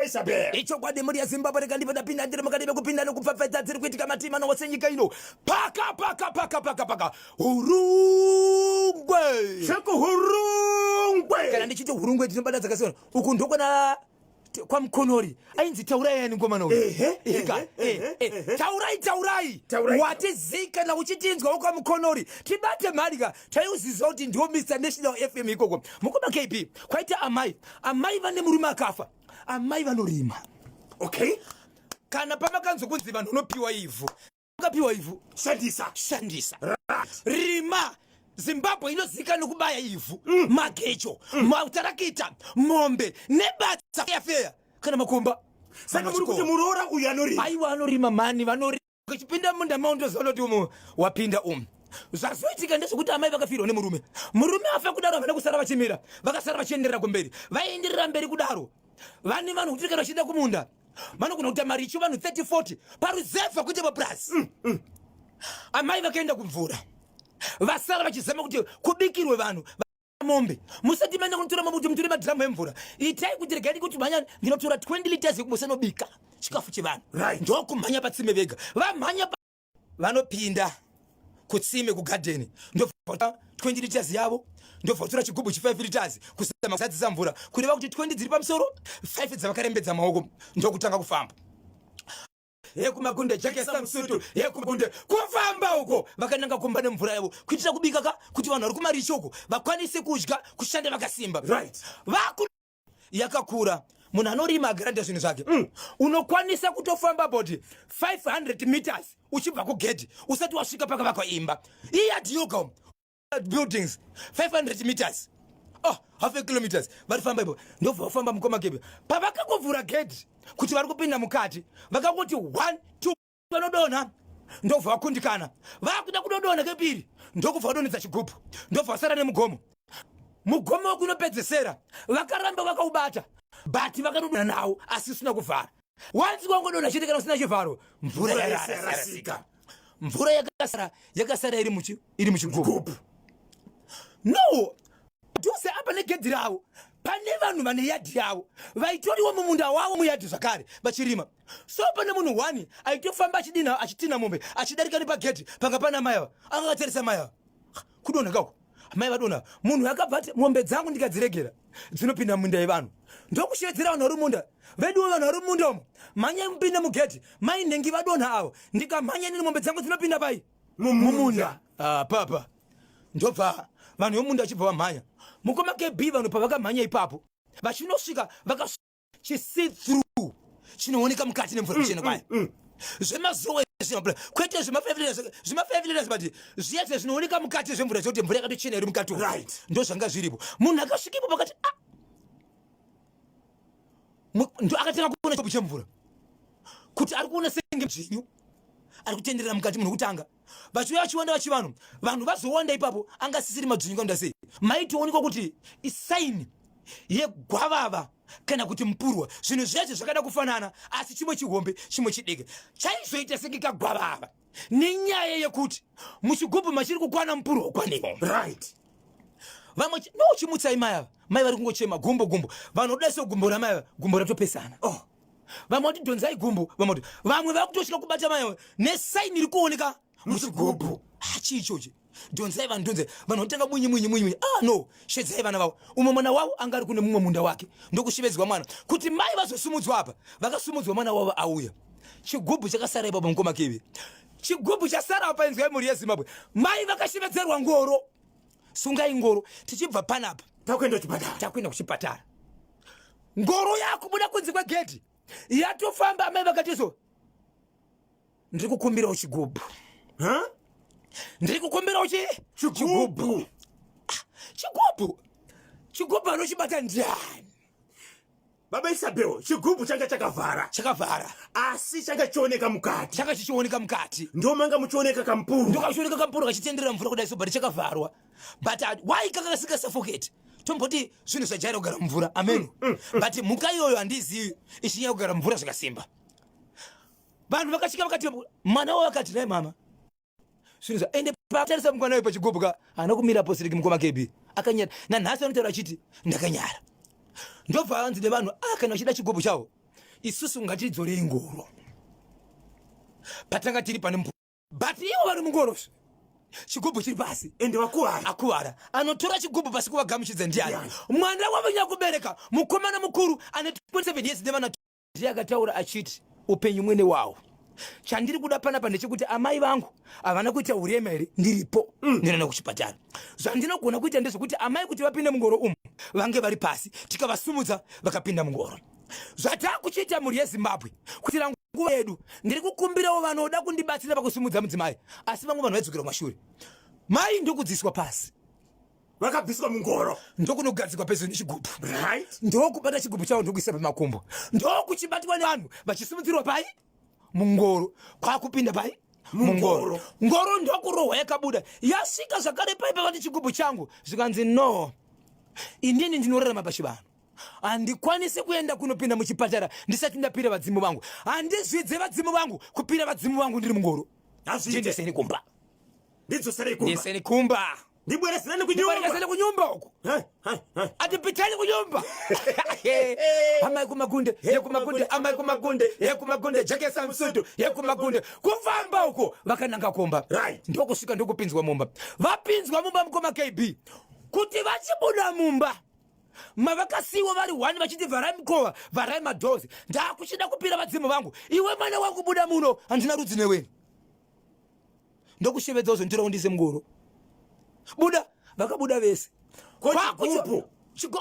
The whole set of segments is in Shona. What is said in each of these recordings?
Isabel. Ichokwadi mhuri yeZimbabwe, rega ndibve ndapinda ndiri mukati mekupinda nekupfapfaidza dziri kuitika matima nowose nyika ino. Paka paka paka paka paka Hurungwe. Chekuhurungwe. Kana ndichiti Hurungwe ndinobata dzakasiyana. Uku ndokwana kwaMukonori ainzi Taurai yani ngomana uyu. Ehe, Ika, ehe, eh, ehe, eh. ehe. Taurai Taurai. Taurai. Watizika na uchitinzwa ukamukonori. Tibate mharika taiuziziva kuti ndiwo Mr National FM ikoko. Mukoma KB kwaita amai. Amai vane murume akafa. Amai vanorima. Okay. Kana pamakanzwa kunzi vanhu unopiwa ivhu. Ukapiwa ivhu Shandisa. Shandisa. Rima. Zimbabwe inozika nokubaya ivhu, magejo, matarakita, mombe nebatsa yafeya kana makomba. Saka muri kuti muroora uyu anorima? Aiwa, anorima mani, vanorima. Uchipinda munda maundoziva kuti umu wapinda umu. Zvazoitika ndezvekuti amai vakafirwa nemurume. Murume afa kudaro havana kusara vachimira, vakasara vachienderera kumberi. Vaienderera mberi kudaro, vane vanhu kuti kana vachienda kumunda vanogona kuita maricho vanhu 30 40 paruzevha kuite mapurasi. Amai vakaenda kumvura, vasara vachizama kuti kubikirwe vanhu mombe. Musati maenda kunotora mombe kuti mutore madhiramu emvura, itai kuti regai kuti mhanya ndinotora 20 liters yekubosanobika chikafu chevanhu. Ndokumhanya patsime vega, vamhanya vanopinda kutsime kugadheni, ndobva 20 liters yavo, ndobva vatora chigubhu chi 5 liters kusama kuzadzisa mvura, kureva kuti 20 dziri pamusoro, 5 dzavakarembedza maoko, ndokutanga kufamba yekumagunde jakesa musutu yekumagunde, kufamba uko vakananga kumba nemvura yavo kuitira kubika ka kuti vanhu vari kumaricho uko vakwanise kudya, kushanda vakasimba. Vaku yakakura, munhu anorima agaranda zvinhu zvake. Unokwanisa kutofamba about 500 meters uchibva kugedhi usati wasvika pakavakwa imba iyadhi yoga, buildings 500 meters, oh, half a kilometers vari famba ipo. Ndobva vafamba, mukoma kebe, pavakangovhura gedhi kuti vari kupinda mukati, vakangoti 1 2 vanodonha, ndobva vakundikana. Vakuda kudodonha kepiri, ndokubva vadonhedza chigubhu, ndobva vasara nemugomo. Mugomo wekunopedzesera vakaramba vakaubata, but vakanodonha nawo asi usina kuvhara. Wanzi wangodonha chete, kana usina chivharo mvura yarasika. Mvura yakasara yakasara iri muchigubhu. No padhuze apa negedhi ravo pane vanhu vane yadhi yavo, vaitoriwo mumunda wavo muyadhi zvakare vachirima. So pane munhu one aitofamba achidina achitina mombe, achidarika nepagedhi panga pana mai ava. Akakatarisa mai ava kudonha kako, mai vadonha. Munhu akabva ati, "Mombe dzangu ndikadziregera dzinopinda munda yevanhu." Ndokushevedzera vanhu vari munda veduwo, "Vanhu vari munda umo, mhanyai mupinde mugedhi, mai nhengi vadonha avo. Ndikamhanya nini, mombe dzangu dzinopinda pai?" Mumunda. Ah, papa ndobva vanhu vemunda vachibva vamhanya, mukoma KB. Vanhu pavakamhanya ipapo vachinosvika, vaka chi-see through chinooneka mukati nemvura kuchena kwayo, zvemazuva ezvemvura, kwete zvema5 liters, but zviya zviya zvinooneka mukati zvemvura, zvekuti mvura yakatochena iri mukati umu. Ndo zvanga zviripo. Munhu akasvika ipo pakati, ah! Ndo akatanga kuona chigubhu chemvura kuti ari kuona senge dzvinyu ari kutenderera mukati. Munhu wekutanga vachiuya vachiwanda, vachivanhu, vanhu vazowanda ipapo, anga asisiri madzvinyu kanoda sei, maitoonekwa kuti isign yegwavava kana kuti mupurwa. Zvinhu zvese zvakada kufanana, asi chimwe chihombe, chimwe chidiki, chaizoita senge kagwavava nenyaya yekuti muchigubhu machiri kukwana mupurwa ukwanemo. Vamwe no chimutsai mai ava, mai vari kungochema gumbo gumbo. Vanoda so gumbo ramai ava, gumbo ratopesana. Oh. Vamwe vati dhonzai gumbo, vamwe vati, vamwe vakutosvika kubata mai ava nesign iri kuoneka muchigubhu. Ah, chii ichochi? Dhonzai vanhu, dhonzai vanhu, vanotanga munyi munyi munyi munyi. Ah no, shedzai vana vavo. Umwe mwana wavo anga ari kune mumwe munda wake, ndokushevedzwa mwana kuti mai vazosumudzwa apa. Vakasumudzwa, mwana wavo auya, chigubhu chakasara ipapo, mukoma kivi. Chigubhu chasara apa, inzwai mhuri yeZimbabwe, mai vakashevedzerwa ngoro, "Sungai ngoro, tichibva panapa Takuenda kuchipatara." Takuenda kuchipatara. Ngoro yakubuda kunze kwegedhi, yatofamba, amai vakati so, "Ndiri kukumbirawo chigubhu." Huh? "Ndiri kukumbirawo chi Chigubhu. Ah, chigubhu, chigubhu anochibata ndiani? Baba Isabel, chigubhu changa chakavhara. Chakavhara. Asi changa chioneka mukati. Changa chichioneka mukati. Ndomanga muchioneka kamupurwa. Ndokachioneka kamupurwa kachitenderera mvura kudai so, but chakavharwa. But why kanga kasingasuffocated? Tomboti zvinhu zvajaira kugara mumvura, ameno, but mhuka iyoyo handizivi ichinyanya kugara mumvura zvakasimba. Vanhu vakasvika vakati, mwana wavo akati, "Nai mama, zvinhu zva." Ende patarisa mukwana wayo pachigubhu ka, haana kumira posiriki, mukoma KB. Akanyara, nanhasi anotaura achiti, "Ndakanyara." Ndobva anzi nevanhu, "Ah, kana uchida chigubhu chavo." Isusu ngatidzorei ngoro patanga tiri pane mvura, but ivo vari mungoro, chigubhu chiri pasi. Ende vakuvara. Akuvara. Anotora chigubhu pasi kuvagamuchidza ndiani? Mwana wavo nyakubereka, mukomana mukuru ane 27 years nevana. Ndiye akataura achiti upenyu mwene wawo. Chandiri kuda panapa ndechekuti amai vangu havana kuita urema here, ndiripo, ndinoenda kuchipatara. Zvandinogona kuita ndezvekuti amai kuti vapinde mungoro umu vange vari pasi, tikavasumudza vakapinda mungoro. Zvatakuchiita, mhuri yeZimbabwe, kuitira nguva yedu, ndiri kukumbirawo vanoda kundibatsira pakusimudza mudzimai. Asi vamwe vanhu vaidzokera kumashure, mai ndokudziswa pasi. Vakabviswa mungoro. Ndokunogadzikwa pezo nechigubhu. Ndokubata chigubhu chavo, ndokuisa pamakumbo, ndokuchibatwa nevanhu vachisimudzirwa pai mungoro, kwakupinda pai mungoro. Ngoro ndokurohwa, yakabuda, yasvika zvakare pai pavati chigubhu changu, zvikanzi no, inini ndinorarama pachivanhu, handikwanisi kuenda kunopinda muchipatara ndisati ndapira vadzimu vangu. Handizvidze vadzimu vangu kupira vadzimu vangu ndiri mungoro. Hazviite. Ndiendeseni kumba. Ndidzoserei kumba. Ndiseni kumba. Ndibweresereni kunyumba. Ndibweresereni kunyumba uko. Hai, hai, hai. Atipitani kunyumba. Amai kumagunde, yekumagunde, amai kumagunde, yekumagunde, jekesa musutu, yekumagunde. Kufamba uko vakananga kumba. Ndokusvika, ndokupinzwa mumba. Vapinzwa mumba, mukoma KB, kuti vachibuda mumba mavakasiyiwa vari one, vachiti vharai mukova, vharai madoors, ndakuchida kupira vadzimu vangu. Iwe mwana wangu, buda muno, handina rudzi neweni. Ndokushevedza uzonditora undise mungoro, buda. Vakabuda vese. Ko chigubhu?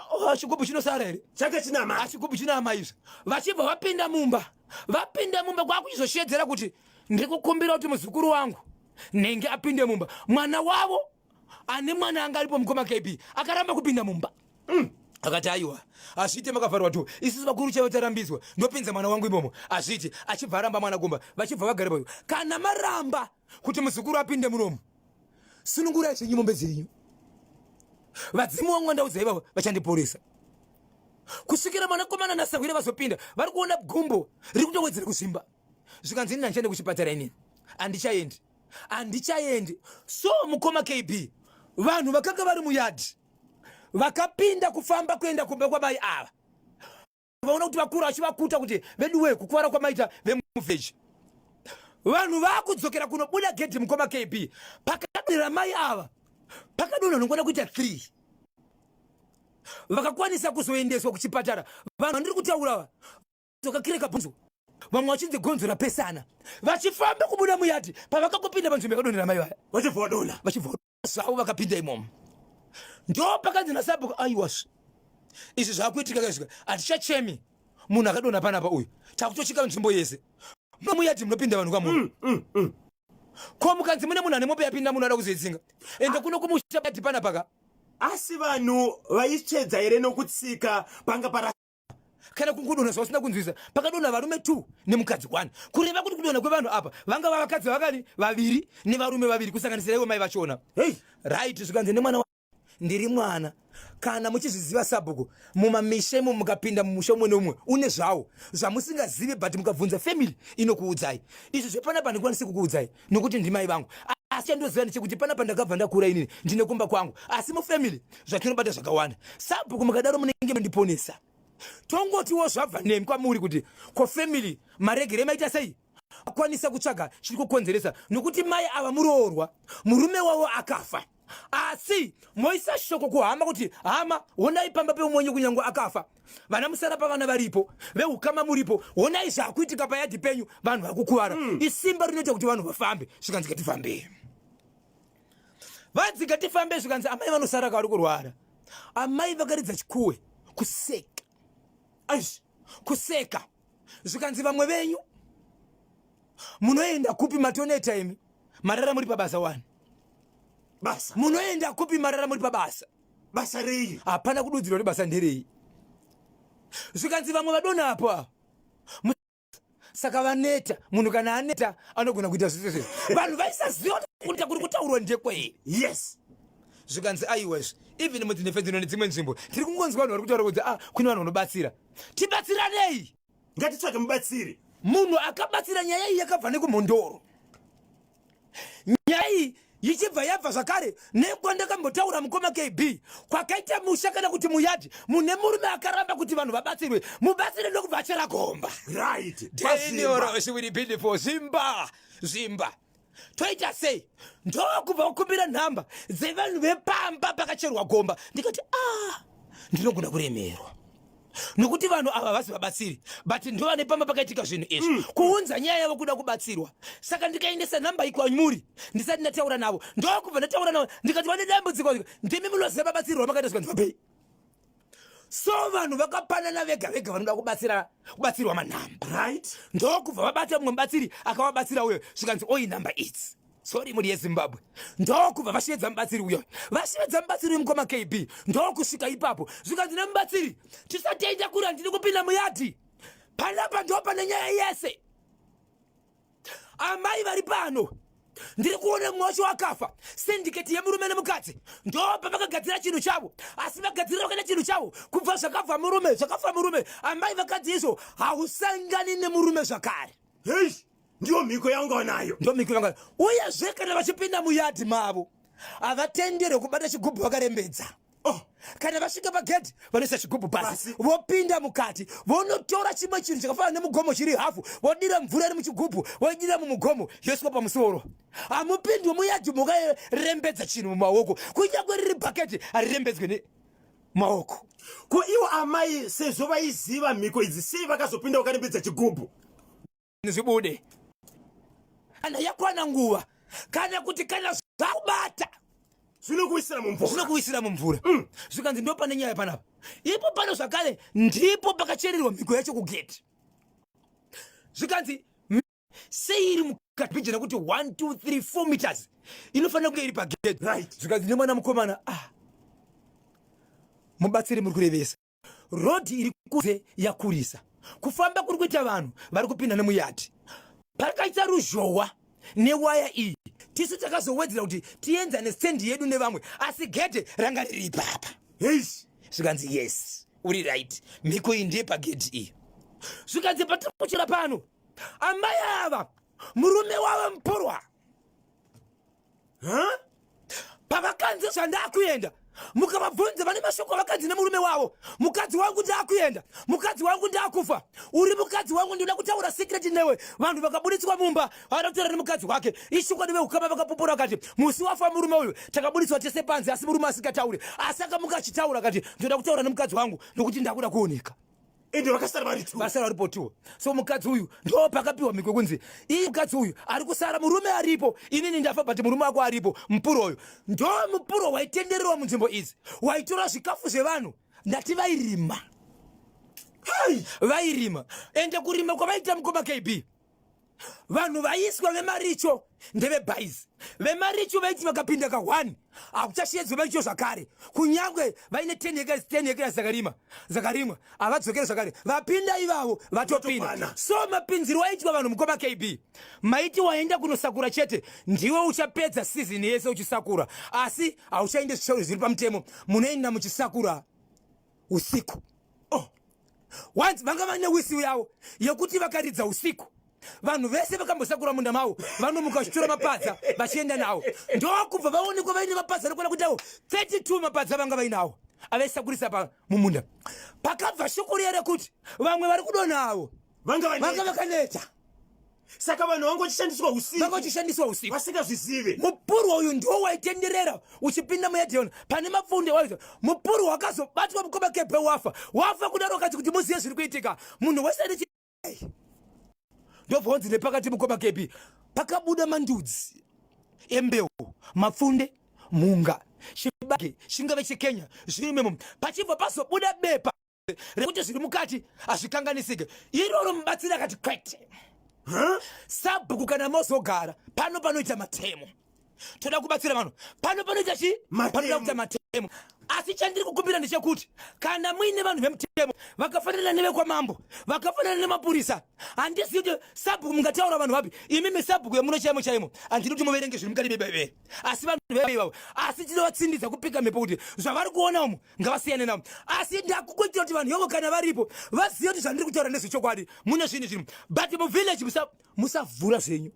Oh, chigubhu chinosara here? Chake china amai. Asi chigubhu china amai izvo. Vachibva vapinda mumba, vapinda mumba, kwakuchizoshedzera kuti ndiri kukumbira kuti muzukuru wangu nenge apinde mumba. Mwana wavo ane mwana anga aripo, mukoma KB, akaramba kupinda mumba. Akati aiwa, hazviite, makavharwa tu, isusu vakuru chaivo tarambidzwa, ndopinza mwana wangu imomo? Hazviiti. Achibva aramba mwana kumba, vachibva vagara payo. Kana maramba kuti muzukuru apinde munomu, sunungurai zvenyu mombe dzenyu. Vadzimu vangu vandaudza ivavo vachandiporesa. Kusvikira mwanakomana nasahwira vazopinda, vari kuona gumbo riri kutowedzera kuzvimba. Zvikanzi ini handichaende kuchipatara, inini handichaendi, handichaendi. So mukoma KB, vanhu vakanga vari muyadhi vakapinda kufamba kuenda kumba kwamai ava, vaona kuti vakuru achivakuta kuti veduwe, kukuvara kwamaita vemuvheji. Vanhu vakudzokera kunobuda gedhi, mukoma KB, pakadonhera mai ava, pakadonha nongona kuita 3. Vakakwanisa kuzoendeswa kuchipatara. Vanhu vandiri kutaura vakakireka bhonzo, vamwe vachinzi gonzo rapesana, vachifamba kubuda muyadhi. Pavakangopinda panzvimbo yakadonhera mai vaya, vachibva vadonha. Vachibva zvavo vakapinda imomo. Ndo pakanzi nasabhuku, aiwazve izvi zvakuitika kaizvika, hatichachemi munhu akadonha panapa uyu, takutochika nzvimbo yese muyadhi munopinda vanhu kamunhu. Ko mukanzi mune munhu ane mombe yapinda, munhu ada kuzoidzinga, ende kuno kumusha yadhi panapa ka. Asi vanhu vaitsvedza here nokutsika panga para? Kana kungodonha zvavasina kunzwisa, pakadonha varume 2 nemukadzi 1, kureva kuti kudonha kwevanhu apa vanga vavakadzi vakani vaviri nevarume vaviri, kusanganisira ivo mai vachona. Right, zvikanzi nemwana ndiri mwana. Kana muchizviziva sabhuku, mumamisha imo mukapinda mumusha umwe neumwe une zvawo zvamusingazivi, but mukabvunza family inokuudzai. Izvi zvepanapa handikwanisi kukuudzai nokuti ndimai vangu, asi chandoziva ndechekuti panapa ndakabva ndakura, inini ndine kumba kwangu, asi mufamily zvatinobata zvakawanda. Sabhuku, mukadaro munenge mundiponesa. Tongotiwo zvabva nemi kwamuri kuti ko family maregere maita sei akwanisa kutsvaga chiri kukonzeresa, nokuti mai ava muroorwa, murume wavo akafa, asi moisa shoko kuhama kuti hama, honai pamba peumwenyu, kunyange akafa vana musara pavana varipo, veukama muripo, honai zvaakuitika payadhi penyu, vanhu vari kukuvara. Isimba rinoita kuti vanhu vafambe. Zvikanzi ngatifambei, vanzi ngatifambe. Zvikanzi amai vanosara kavari kurwara. Amai vakaridza chikuwe kuseka. Aish, kuseka. Zvikanzi vamwe venyu munoenda kupi matoneta imi marara muri pabasa wani? Basa. Munoenda kupi marara muri pabasa? Basa rei? Hapana kududzirwa kuti basa nderei. Zvikanzi vamwe vadona apo ava saka vaneta. Munhu kana aneta anogona kuita zvese zvese. Vanhu vaisaziva kuti kuita kuri kutaurwa ndekwei. Zvikanzi aiwa, izvi even mudzinefe dzino nedzimwe nzvimbo tiri kungonzwa vanhu vari kutaura kuti ah, kune vanhu vanobatsira, tibatsiranei. Ngatitsvake mubatsiri. Munhu akabatsira, nyaya iyi yakabva nekumhondoro. Nyaya iyi Ichibva yabva zvakare nekwandakambotaura mukoma KB kwakaita musha kana kuti muyadhi mune murume akaramba kuti vanhu vabatsirwe, mubatsire ndokubva achera gomba. Right. Daniel Shiwiri beautiful zvimba zvimba. Toita sei? Ndokubva kukumbira nhamba dzevanhu vepamba pakacherwa gomba. Ndikati ah, ndinogona kuremerwa nokuti vanhu ava havasi vabatsiri but ndovane pamba pakaitika zvinhu izvi kuunza nyaya yavo kuda kubatsirwa. Saka ndikaendesa nhamba iyi kwamuri ndisati ndataura navo, ndokubva ndataura navo ndikati vane dambudziko, ndimi munoziva vabatsirwa makaita zvikanzi vapei. So vanhu vakapanana vega vega vanoda kubatsirwa manhamba. Right. Ndokubva vabata mumwe mubatsiri akavabatsira uyo, zvikanzi oyi nhamba idzi. Sorry muri yeZimbabwe. Ndokubva vashevedza mubatsiri uyo, vashevedza mubatsiri uyu mukoma KB, ndokusvika ipapo zvikanzi nemubatsiri, tisati taita kure, handidi kupinda muyadhi panapa, ndo pane nyaya yese. Amai vari pano, ndiri kuona mumwe wacho akafa, syndicate yemurume nemukadzi ndo pavakagadzira chinhu chavo, asi vagadzirira vakaita chinhu chavo kubva zvakabva murume, zvakafa murume, amai vakadzi izvo hausangani nemurume zvakare. Hei, ndiyo mhiko yanga nayo. Ndo mhiko yanga. Uyezve kana vachipinda muyadhi mavo havatenderwe kubata chigubhu vakarembedza. Oh. Kana vasvika pagedhi vanoisa chigubhu pasi, vopinda mukati, vonotora chimwe chinhu chakafanana nemugomo chiri hafu, vodira mvura iri muchigubhu, voidira mumugomo, yoiswa pamusoro. Hamupindwi muyadhi mukarembedza chinhu mumaoko, kunyange riri bhaketi harirembedzwe nemaoko. Ko ivo amai sezvo vaiziva mhiko idzi, sei vakazopinda vakarembedza chigubhu? Zvibude kana yakwana nguva, kana kuti kana zvakubata zvinokuwisira mumvura, zvinokuwisira mumvura. Zvikanzi ndo pane nyaya panapa. Ipo pano zvakare ndipo pakachererwa mhiko yacho kugeti. Zvikanzi sei iri mukati pijana kuti 1 2 3 4 meters inofanira kunge iri pageti. Right. Zvikanzi nemwana mukomana, ah, mubatsiri muri kurevesa, rodhi iri kunze yakurisa, kufamba kuri kuita vanhu vari kupinda nemuyadhi, pakaita ruzhowa newaya iyi, tisu takazowedzera kuti tienzane stendi yedu nevamwe, asi gedhe ranga riri ipapa. Heish. Zvikanzi yes, uri right, mhiko iyi ndiye pagedhi iyi. Zvikanzi patiri kuchera pano, amai ava murume wavo mupurwa. Huh? Pavakanzi zvandakuenda, mukavabvunza vane mashoko avakanzi nemurume wavo, mukadzi wangu ndakuenda, mukadzi wangu ndakufa, uri mukadzi wangu ndinoda kutaura secret newe. Vanhu vakabuditswa mumba vada kutaura nemukadzi wake. Ishukwadi veukama vakapupura vakati musi wafa murume uyu takabuditswa tese panze, asi murume asingatauri, asi akamuka achitaura akati ndoda kutaura nemukadzi wangu nokuti ndakuda kuoneka. Ende vakasara vari two. Vasara varipo two. So mukadzi uyu ndo pakapiwa mhiko kunzi iye mukadzi uyu ari kusara, murume aripo, inini ndafa but murume wako aripo. Mupuro uyu ndo mupuro waitendererwa munzvimbo idzi, waitora zvikafu zvevanhu. Ndati vairima. Hai. Vairima. Ende kurima kwavaita mukoma KB, vanhu vaiswa vemaricho ndevebhaizi. Vemaricho vaiti vakapinda ka1 hakuchashedzwa maricho zvakare, kunyange vaine 10 hectares, 10 hectares dzakarima dzakarimwa havadzokere zvakare, vapinda ivavo vatopinda. Vatokwana. So mapinziro aitwa vanhu mukoma KB, maiti waenda kunosakura chete, ndiwe uchapedza season yese uchisakura, asi hauchaende zviri pamutemo, munoenda muchisakura usiku. Oh. Once vanga vane whistle yavo yekuti vakaridza usiku, vanhu vese vakambosakura munda mavo vanomuka vachitora mapadza vachienda nawo. Ndokubva vaonekwa vaine mapadza anokwana kuitawo 32 mapadza vanga vainawo avaisakurisa mumunda. Pakabva shoko riya rekuti vamwe vari kudonhawo vanga vanga vaneta. Vakaneta. Saka vanhu vanga vachishandiswa usiku, vanga vachishandiswa usiku vasingazvizive. Mupurwa uyu ndiwo waitenderera uchipinda muyadhiona pane mapfunde waizwa. Mupurwa wakazobatwa mukoma kebhe wafa, wafa kudaro akati kuti muzive zviri kuitika, munhu wese ane ndobva wanzi nepakati mukoma kepi pakabuda mandudzi embeu, mapfunde, mhunga, chibage chingave cheKenya, zviri memo. Pachibva pazobuda bepa rekuti zviri mukati hazvikanganisike iroro. Mubatsiri akati kwete. Huh? Sabhuku, kana mozogara pano panoita matemo, toda kubatsira vanhu pano panoita chi Matemo. Panoda kuita matemo, asi chandiri kukumbira ndechekuti kana muine vanhu vemutemo vakafanana nevekwamambo, vakafanana nemapurisa, handizivi kuti sabhuku mungataura vanhu vapi imimi. Sabhuku yemuno chaimo chaimo, handidi kuti muverenge zviri mukati bebebe, asi vanhu Ivavo asi tinovatsindidza kupika mhepo kuti zvavari kuona umu ngavasiyane navo. Asi ndakukuitira kuti vanhu ivovo kana varipo vazive kuti zvandiri kutaura ndezvechokwadi. Mune zvinhu zvinhu, but muvillage musavhura zvenyu.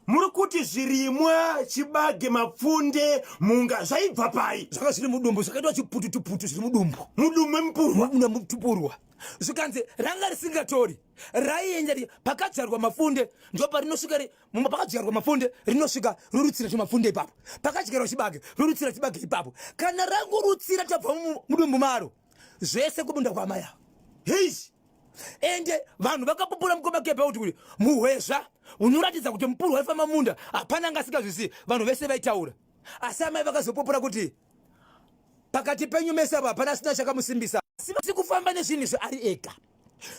Muri kuti zvirimwa, chibage, mapfunde, mhunga zvaibva pai? Zvanga zviri mudumbu, zvakaitwa chipututuputu zviri mudumbu. Mudumbu memupurwa? Mupurwa. Zvikanzi ranga risingatori, raienda pakadzvarwa mafunde ndoparinosvika. Mumba pakadyarwa mafunde rinosvika rorutsira chimafunde ipapo, pakadyarwa chibage rorutsira chibage ipapo. Kana rangorutsira tabva mudumbu maro, zvese kubunda kwaamai ava. Hei! Ende vanhu vakapupura, mukoma Kepa, kuti muhwezva unoratidza kuti mupurwa waifamba munda hapana anga asingazvisiyi. Vanhu vese vaitaura, asi amai vakazopupura kuti pakati penyu mese apa hapana asina chakamusimbisa. Asi kufamba nezvinhu izvi ari ega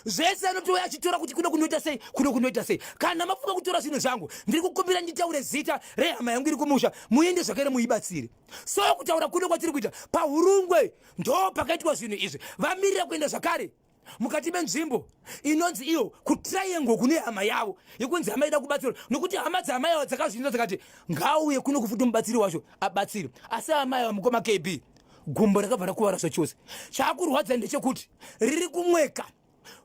zvese, anotouya achitora kuti kuno kunoita sei, kuno kunoita sei. Kana mafunga kutora zvinhu zvangu, ndiri kukumbira nditaure zita rehama yangu iri kumusha, muende zvakare muibatsire. So kutaura kuno kwatiri kuita, paHurungwe ndo pakaitwa zvinhu izvi. Vamirira kuenda zvakare mukati menzvimbo inonzi iyo kuTriangle kune hama yavo yekunzi hama ida kubatsirwa, nokuti hama dzaamai avo dzakazvinza dzakati ngauye kuno kufuti mubatsiri wacho abatsire. Asi amai ava, mukoma KB, gumbo rakabva rakuvara zvachose. Chaakurwadza ndechekuti riri kumweka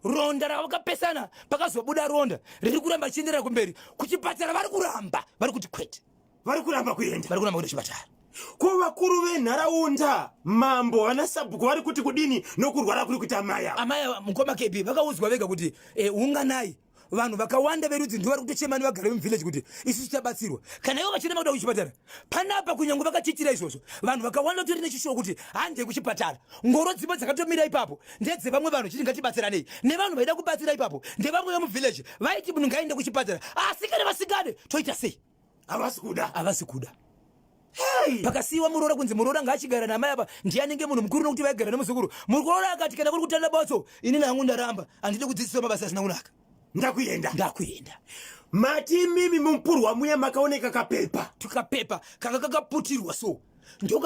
ronda ravakapesana. Pakazobuda ronda riri kuramba richienderera kumberi. Kuchipatara vari kuramba, vari kuti kwete. Vari kuramba kuenda? Vari kuramba kuenda kuchipatara. Ko vakuru venharaunda, mambo, vana sabhuku vari kuti kudini nokurwara kuri kuita amai ava? Amai ava, mukoma KB, vakaudzwa vega kuti unganai vanhu vakawanda verudzi ndo vari kutochema nevagari vemuvillage kuti isu tichabatsirwa kana ivo vachirema kuda kuchipatara panapa. Kunyange vakachiitira izvozvo, vanhu vakawanda tori nechishuwo kuti handei kuchipatara. Ngoro dzimwe dzakatomira ipapo ndedzevamwe vanhu chiti ngatibatsiranei nevanhu vaida kubatsira ipapo. Ndevamwe vemuvillage vaiti munhu ngaende kuchipatara, asi kana vasingade toita sei? Havasi kuda. Havasi kuda. Pakasiyiwa muroora kunzi muroora ngaachigara namai apa, ndiye anenge munhu mukuru nokuti vaigara nemuzukuru. Muroora akati kana kuri kutanda botso, inini hangu ndaramba, handidi kudzidziswa mabasa asina kunaka. Ndakuenda. Ndakuenda. Mati mimi mumupurwa muya makaoneka kapepa? Tukapepa kanga kakaputirwa, so ndo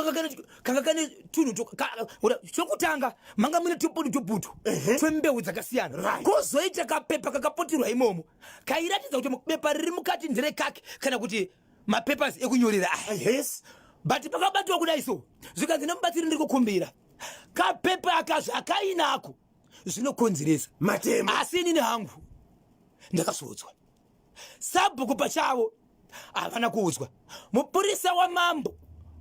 kanga kane tunhu. Chokutanga manga mune tuputu tuputu twembeu dzakasiyana. Kwozoita kapepa kakaputirwa imomo kairatidza kuti bepa riri mukati nderekake kana kuti mapapers ekunyorera aya. But pakabatwa kudai so, zvikanzi nemubatsiri, ndiri kukumbira kapepa aka zvakainako zvinokonzeresa Matemo. Asi inini hangu ndakazodzwa. Sabhuku pachavo havana kuudzwa. Mupurisa wamambo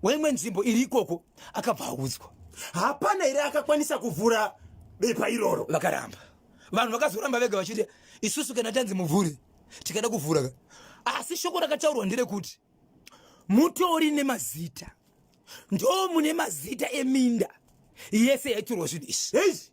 weimwe nzvimbo iri ikoko akabva audzwa. Hapana here akakwanisa kuvhura bepa iroro? Vakaramba. Vanhu vakazoramba vega vachiti isusu kana tanzi muvhuri tikada kuvhura ka. Asi shoko rakataurwa nderekuti mutori nemazita, ndo mune mazita eminda yese yaitorwa zvinhu izvi.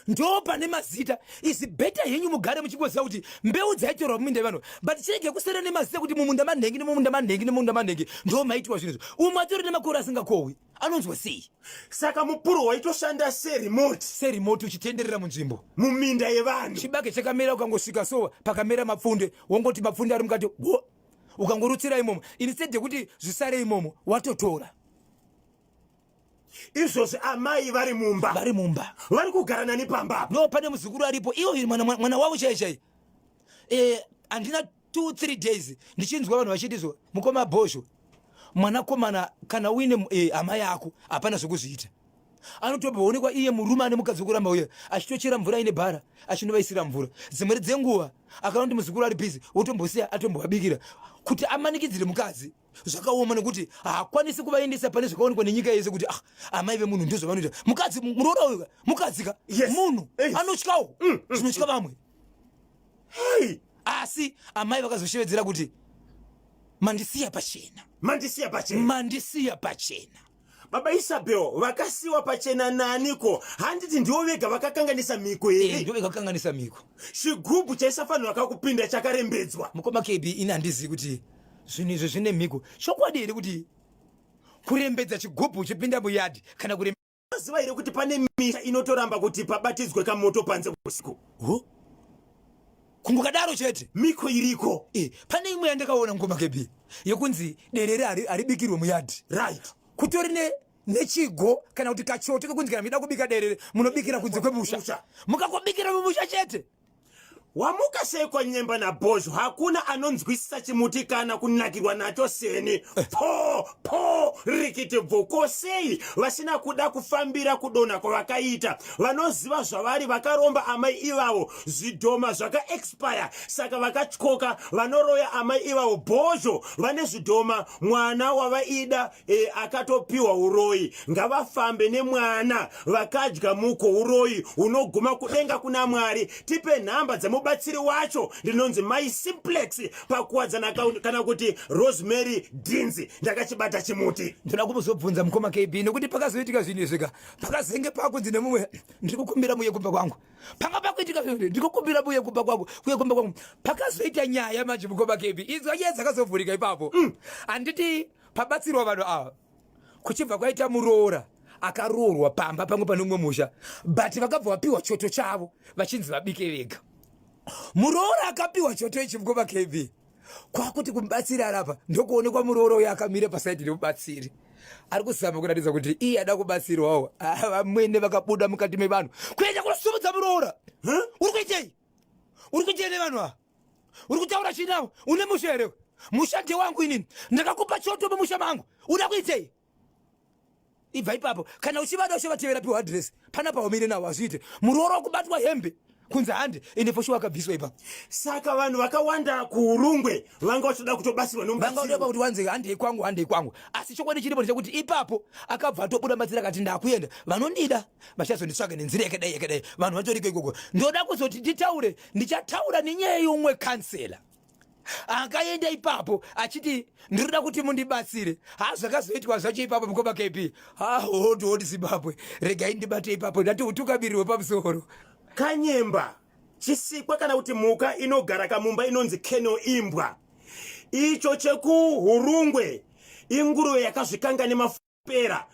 Ndo pane mazita. Is better henyu mugare muchingoziva kuti mbeu dzaitorwa muminda yevanhu, but chirege kusera nemazita kuti mumunda manhengi, nemumunda manhengi, nemumunda manhengi ndo maitiwa zvinhu izvi. Umwe atori nemakore asingakohwi anonzwa sei? Saka mupuro waitoshanda seremote? Seremote, uchitenderera munzvimbo. Muminda yevanhu. Chibage chakamera, ukangosvika so pakamera mapfunde, wongoti mapfunde ari mukati wo, ukangorutsira imomo instead yekuti zvisare imomo, watotora. Izvozvi amai vari mumba? Vari mumba. Vari kugara nani pamba apa? No, pane muzukuru aripo, iwo mwana wavo chai chai. Handina 2 3 days ndichinzwa vanhu vachiti zo, mukoma Bhozho, mwanakomana kana uine hama yako hapana zvekuzviita. Anotobvaonekwa iye murume ane mukadzi wekuramba uye achitochera mvura ine bhara achinovaisira mvura. Dzimwe dzenguva akaona kuti muzukuru ari busy, wotombosiya atombovabikira kuti amanikidzire mukadzi. Zvakaoma nekuti haakwanisi kuvaendesa pane zvakaonekwa nenyika yese kuti ah, amai vemunhu ndozvavanoita. Mukadzi, muroora uyu ka, mukadzi ka. Munhu anotyawo zvinotya vamwe. Asi amai vakazoshevedzera kuti mandisiya pachena. Mandisiya pachena. Mandisiya pachena. Baba Isabel, vakasiwa pachena naniko? Handiti ndivo vega vakakanganisa mhiko here? Ndivo vega vakakanganisa mhiko. Chigubhu chaisafanirwa kakupinda chakarembedzwa. Mukoma KB, ini handizivi kuti zvinhu izvi zvine mhiko chokwadi here, kuti kurembedza chigubhu uchipinda muyadhi kana kurem Ziva here kuti pane misha inotoramba kuti pabatidzwe kamoto panze usiku? Ho, kungokadaro chete. Miko iriko. Pane imwe yandakaona, mukoma KB, yekunzi derere haribikirwe muyadhi. Kutori nechigo kana kuti kachoto kekunzi kana muchida kubika derere munobikira kunze kwemusha. Musha. Mukangobikira mumusha chete. Wamuka sei kwanyemba nabhozho? Hakuna anonzwisisa chimuti kana kunakirwa nacho seni. Po po rikiti bvu. Ko sei vasina kuda kufambira kudonha kwavakaita? Vanoziva zvavari vakaromba amai ivavo. Zvidhoma zvaka expire saka vakatyoka vanoroya amai ivavo. Bhozho vane zvidhoma mwana wavaida e, akatopiwa uroyi ngavafambe nemwana vakadya muko uroyi unoguma kudenga kuna mwari tipe nhamba dzemubatsiri wacho ndinonzi mai simplex pakuwadzana kana kuti rosemary dinzi ndakachibata chimuti ndoda kumuzobvunza mukoma kb nekuti pakazoitika zvinhu izvi ka pakazenge pakunzi nemumwe ndiri kukumbira muye kumba kwangu panga pakuitika zvinhu ndiri kukumbira muye kumba kwangu kuye kumba kwangu pakazoita nyaya manje mukoma kb idzo nyaya dzakazovhurika ipapo handiti mm. Pabatsirwa vanhu ava kuchibva kwaita muroora akaroorwa pamba pamwe pane umwe musha but vakabva vapiwa choto chavo vachinzi vabike vega. Muroora akapiwa choto ichi mukoma KB kwakuti kumubatsiri arapa ndokuonekwa muroora uyo akamira pasaidi nemubatsiri ari kuzama kuratidza kuti iye ada kubatsirwawo. Ah, vamwene vakabuda mukati mevanhu kuenda kunosumudza muroora. Uri kuitei? Uri kuitei nevanhu ava? Uri kutaura chii nawo? Une musha here? Musha ndewangu inini, ndakakupa choto mumusha mangu, uda kuitei? Ibva ipapo. Kana uchivada uchivatevera, piwa adresi panapa umire nawo, hazviite. Muroora kubatwa hembe kunzi hande ende foshuwa akabviswa ipapo. Saka vanhu vakawanda kuurungwe vanga vachitoda kutobatsirwa vanga vachitoda kuti wanzi handei kwangu, handei kwangu. Asi chokwadi chiripo ndechekuti ipapo akabva atobuda matsira akati ndakuenda, vanondida vachazonditsvaga nenzira yakadai yakadai. Vanhu vatoriko ikoko. Ndoda kuzoti nditaure, ndichataura nenyaya yeumwe kansela akaenda ipapo achiti ndinoda kuti mundibatsire. Ha, zvakazoitwa zvacho ipapo mukoma KB, ha, hold on Zimbabwe, regai ndibate ipapo, ndati utungamiriri hwepamusoro. Kanyemba chisikwa kana kuti mhuka inogara kamumba inonzi keno imbwa. Icho chekuHurungwe inguruve yakazvikanga nemafupera.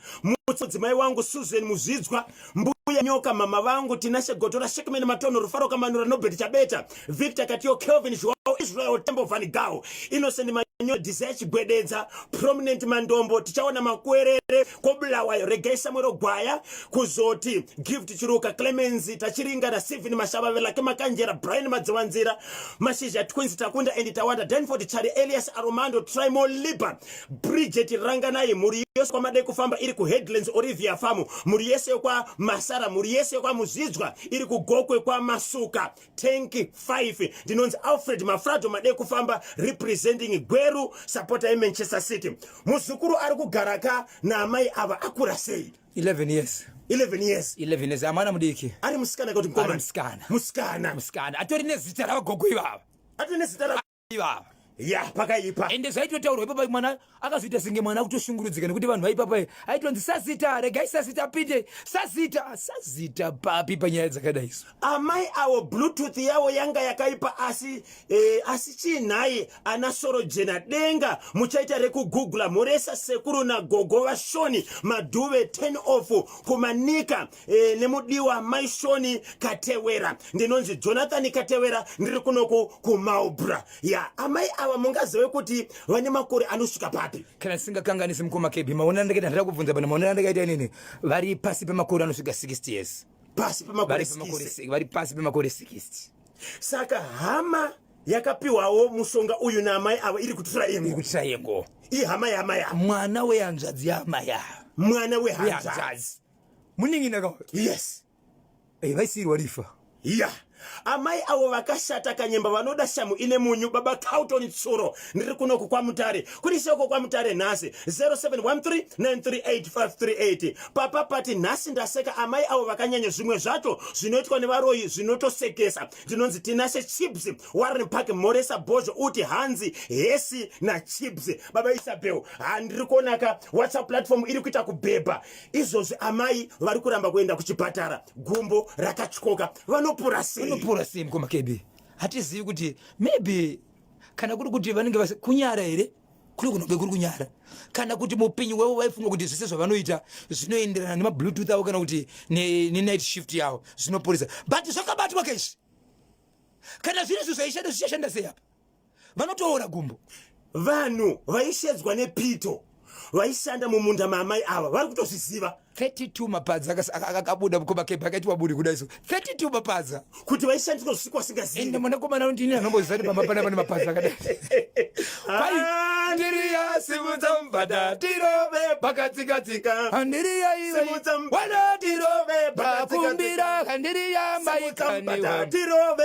Mudzimai wangu Susan Muzvidzwa, mbuya Nyoka, mama vangu Tinashe Gotora, Shekman Matono, Rufaro Kamanura, Nobert Chabeta, Victor Katiyo, Kelvin Joao, Israel Tembo Van Gao, Innocent Manyo, Desire Chigwededza, Prominent Mandombo, Tichaona Makwerere, Kobulawayo, Regai Samuel Gwaya, kuzoti Gift Chiruka, Clemency Tachiringa na Stephen Mashava, Velake Makanjera, Brian Madziwanzira, Mashizha Twins, Takunda and Tawanda, Danford Chari, Elias Aromando, Trimo Liba, Bridget Ranganai, mhuri yose kwaMadai kufamba iri kuHeadlands Olivia Farm, mhuri yese yekwaMasara, mhuri yese yekwaMuzvidzwa iri kuGokwe kwaMasuka, Tank 5. Ndinonzi Alfred Mafrado Madei kufamba representing Gweru, supporter yeManchester City. Muzukuru ari kugara ka naamai ava akura sei? 11 years. 11 years. 11 years, amwana mudiki. Ari musikana kuti mukomana? Musikana. Musikana. Musikana. Atori nezita ravagogo ivava. Atori nezita ra ivava. Ya, pakaipa. Ende zvaitotaurwa ipapa mwana akazoita senge mwana akutoshungurudzika nekuti vanhu vaipapa aitonzi sazita, regai sazita apinde, sazita, sazita papi panyaya dzakadai so. Amai avo bluetooth yavo yanga yakaipa asi asi chii nhai ana sorojena denga muchaita rekugugula mhoresa sekuru nagogo vashoni madhuve 10 off kumanika nemudiwa mai Shoni Katewera. Ndinonzi Jonathan Katewera, ndiri kunoku kuMaubra. Ya, amai ava mungazive kuti vane makore anosvika papi? Kana singakanganisi mukoma KB, maonero andakaita, ndada kubvunza pana maonero andakaita inini, vari pasi pemakore anosvika 60 years. Pasi pemakore 60. Vari pasi pemakore 60. Saka hama yakapiwawo mushonga uyu naamai avo iri kutura ingo. Iri kutura ingo. Ihama yaamai ava. Mwana wehanzvadzi yaamai ava. Mwana wehanzvadzi. Munin'ina ka? Yes. Vaisiyirwa rifa. Ya. Amai avo vakashata kanyemba vanoda shamu ine munyu. Baba Carlton Tsuro, ndiri kunoku kwaMutare. Kuri shoko kwaMutare nhasi 0713938538. Papa pati nhasi ndaseka amai avo vakanyanya, zvimwe zvacho zvinoitwa nevaroyi zvinotosekesa. Ndinonzi Tinashe Chips, Warren Park, Moresa Bozho, uti hanzi hesi na Chips. Baba Isabel, handiri kuonaka WhatsApp platform iri kuita kubhebha. Izvozvi amai vari kuramba kuenda kuchipatara, gumbo rakatyoka, vanopura sei? Vanopura sei mukoma KB? Hatizivi kuti maybe kana kuri kuti vanenge kunyara here, kuri kunonge kuri kunyara, kana kuti mupinyi wavo vaifunga kuti zvese zvavanoita zvinoenderana nemabluetooth avo kana kuti nenight shift yavo zvinoporesa, but zvakabatwa keizvi. Kana zviri izvo zvaishanda, zvichashanda sei apa? Vanotoora gumbo. Vanhu vaishedzwa nepito. Vaishanda mumunda maamai ava vari kutozviziva. 32 mapadza akabuda mukoma kepi akaitwa buri kudai so 32 mapadza kuti vaishandiswa zvisikwa vasingazivi. Ende mwanakomana unoti ini anomboziva kuti pamba pana pane mapadza akadai. Andiriya simudza mubhadha tirove pakatsikatsika. Andiriya iwe wana tirove pakumbira. Andiriya maikaniwa tirove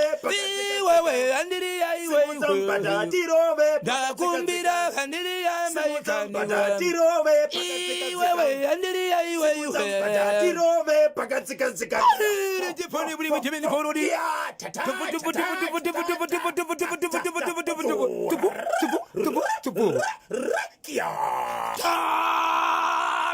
iwewe. Andiriya iwe iwe tirove ndakumbira. Andiriya maikaniwa tirove iwewe. Andiriya iwe iwe tirove pakatsikatsika.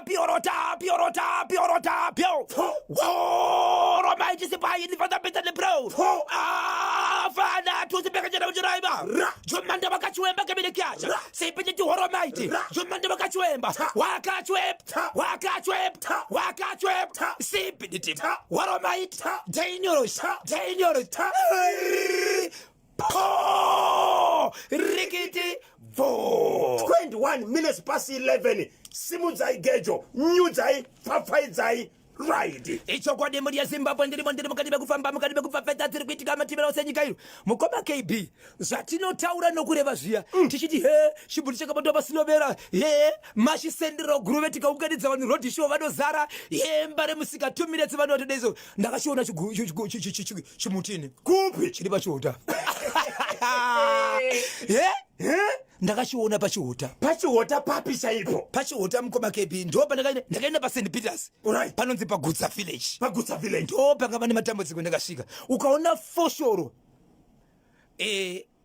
Piorota, piorota, piorota, pio. Woro mai chisipai ni fata peta le pro. Ah, fana tuzi peka jana ujiraiba. Jomanda wakachuemba kebile kiacha. Sipiti ti horo maiti. Jomanda wakachuemba. Wakachuemba. Wakachuemba. Wakachuemba. Sipiti ti. Horo maiti. Dangerous. Dangerous. Po! Rikiti vo. 21 minutes past 11. Simudzai gejo, nyudzai, pfapfaidzai, ride. Ichokwadi mhuri yeZimbabwe, ndirimo ndiri mukati mekufamba, mukati mekupfapfeta dziri kuitika mativira ose enyika ino. Mukoma KB, zvatinotaura nokureva zviya tichiti he chimbuti chakabatwa pasinovera he machisendero guruve, tikaunganidza vanhu road show vanozara he mbare musika 2 minutes vanhu vatodaiso. Ndakachiona chimutini. Kupi? Chiri pachihuta he. Ndakachiona pachihuta. Pachihuta papi chaipo? Pachihuta, mukoma KB, ndo pandakaenda. Ndakaenda paSt Peters. Panonzi paGutsa Village. PaGutsa Village. Ndo panga pane matambudziko. Ndakasvika, ukaona foshoro,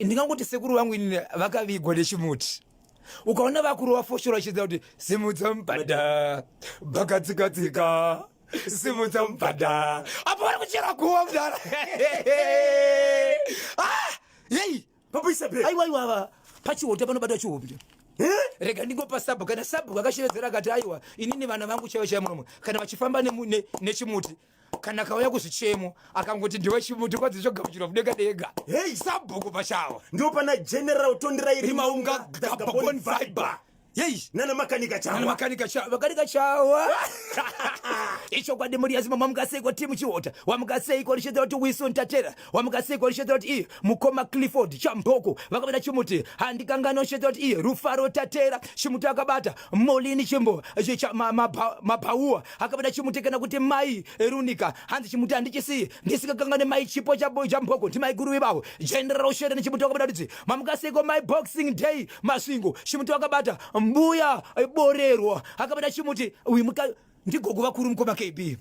ndingangoti sekuru vangu inini vakavigwa nechimuti. Ukaona vakurova foshoro vachidza kuti simudza mubhadha bakatsikatsika, simudza mubhadha, apo vari kuchera guva mudhara. Ah, yei. Papaisa be. Aiwa, aiwa, ava pachihota panobatwa chihombe. Rega ndingopa sabhuku. Kana sabhuku akashevedzera akati aiwa, inini vana vangu chaivo chaivo munomo, kana vachifamba nechimuti, kana kauya kuzvichemo akangoti ndiwe chimuti, kwadzi zvogamuchirwa mudenga denga. Hey. Sabhuku pachavo. Ndo pana General Tonderai. Rimaunga. Gabon Viber. Yei. Nana Makanika Chawa. Nana Makanika Chawa, Makanika Chawa. Ichokwadi muri yazima. Mamukaseiko timu Chihota? Wamukaseiko richedzera kuti Wilson Tatera? Wamukaseiko richedzera kuti iye mukoma Clifford Chamboko vakabata chimuti? Handikangano richedzera kuti iye Rufaro Tatera chimuti akabata, Molini Chimbo Mabhaua akabata chimuti, kana kuti mai Runika hanzi chimuti handichisiyi. Ndisikakangane mai Chipo Chamboko, ndimai guru ivavo. General Shereni chimuti wakabata kuti mamukaseiko. Mai Boxing Day Masvingo chimuti wakabata. Mbuya Borerwa akabata chimuti. Uyu ndigogo vakuru, mukoma KB,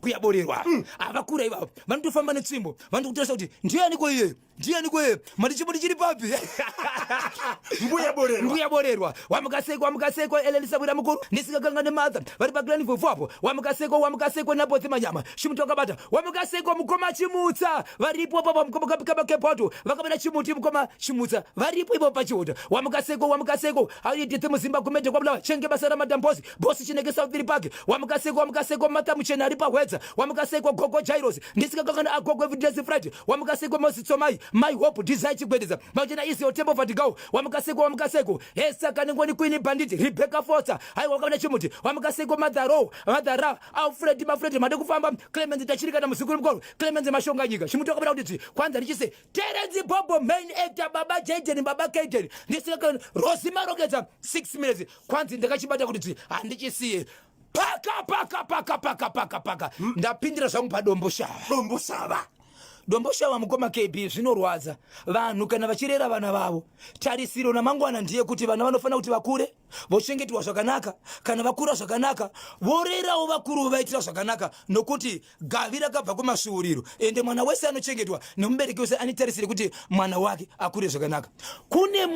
kuyaborerwa. Havakura ivavo, vanotofamba netsvimbo, vanotokutarisa kuti ndianiko iye, ndianiko iye, mati chimuti chiri papi? Mbuya Borerwa. Mbuya Borerwa, wamukaseko, wamukaseko. Elelisa bwira mukuru. Ndisikakanga nemadha vari paGlen apo. Wamukaseko, wamukaseko. Nabothi Manyama chimuti wakabata. Wamukaseko mukoma Chimutsa varipo papo. Mukoma Kakepoto vakabata chimuti. Mukoma Chimutsa varipo ipo pachihuta. Wamukaseko, wamukaseko. Aitithe muzimba kumete kwabulawa chenge basa ramadambosi bosi chineke South Park. Wamukaseko, wamukaseko. Martha Muchena ari pahwedza, wamukaseko. Gogo Jairos, ndisikakangana agogo Everydays Friday, wamukaseko. Mositsomai My Hope Desire Chigwedeza machena Isio Temple Fatigao, wamukaseko, wamukaseko. Hesa Kanengoni Queen Bandit Rebecca Foster haiwa wakabata chimuti. Wamukaseko Madharo Madhara Alfred Mafred made kufamba Clemens Tachirika na muzukuru mukuru Clemens Mashonganyika chimuti wakabata kuti dzvi. Kwanza ndichise Terence Bobo main actor, baba Jaden, baba Kaden, ndisikakana Rosi Marongedza 6 minutes. Kwanzi ndakachibata kuti dzvi, handichisiye. Paka paka paka paka paka paka. Ndapindira zvangu paDombo Shava. Dombo Shava. Dombo Shava, mukoma KB, zvinorwadza. Vanhu kana vachirera vana vavo, tarisiro namangwana ndiye kuti vana vanofanira kuti vakure vochengetwa zvakanaka. Kana vakura zvakanaka, vorerawo vakuru vovaitira zvakanaka, nokuti gavi rakabva kumasvuuriro. Ende mwana wese anochengetwa nemubereki wese ane tarisiro yekuti mwana wake akure zvakanaka. Kune